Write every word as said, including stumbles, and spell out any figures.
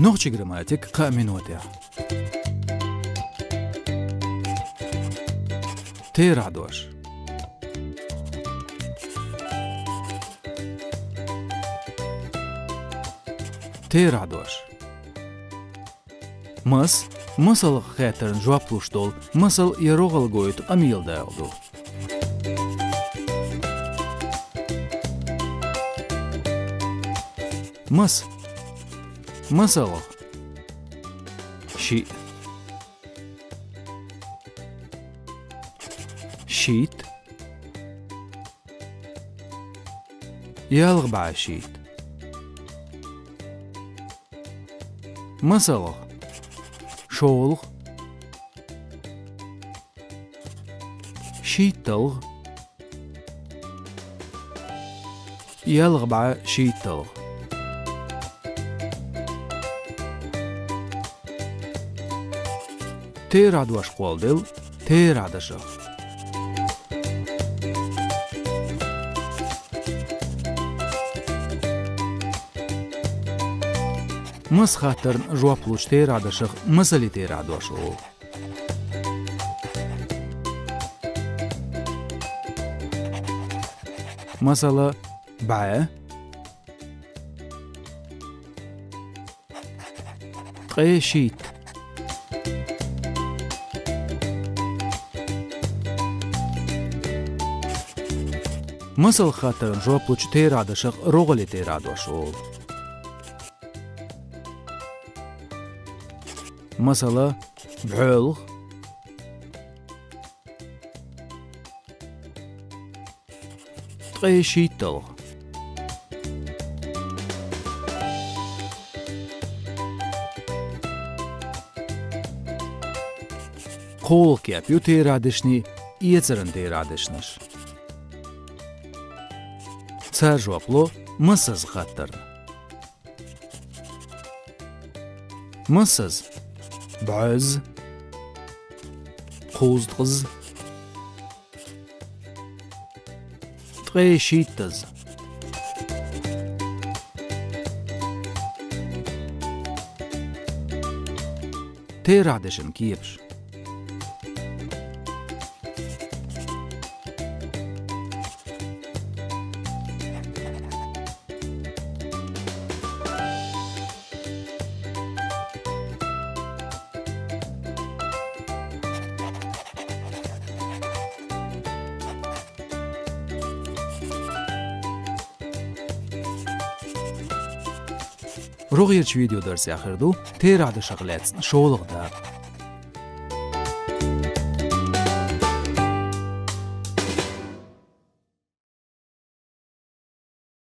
Нохчийн грамматика кхаа минотехь. Терахь дош. Терахь дош. Мас, масалгӀа хаттарна жоп луш долу масал я рогӀал гойту къамелан дакъа ду. Мас. МасалгӀа. Шиъ. Шийтта. ЯлхабӀе шийтта. МасалгӀа. ШолгӀа. ШийтталгӀа. ЯлхабӀе шийтталгӀа. Терахь дош кхолладелла терахь дашах. Мас хаттарна жоп лучу терахь дашах масаллин терахь дош олу. Масала, бӀе. Ткъе шийтта. МасалгӀа хаттарна жоп лучу терахь дашах рогӀаллин терахь дош олу. Масала, бӀоьлгӀа. Ткъе шийтталгӀа. КхоалгӀа кеп ю терахь дешнийн, эцаран терахь дешнаш. Цара жоп ло массаза хаттарна. Массаза, бӀозза, кхузткъаза, ткъе шийттаза. Терахь дешан кепаш. РогӀерчу видеодарсехь хир ду терахь дашах лаьцна шолгӀа дакъа.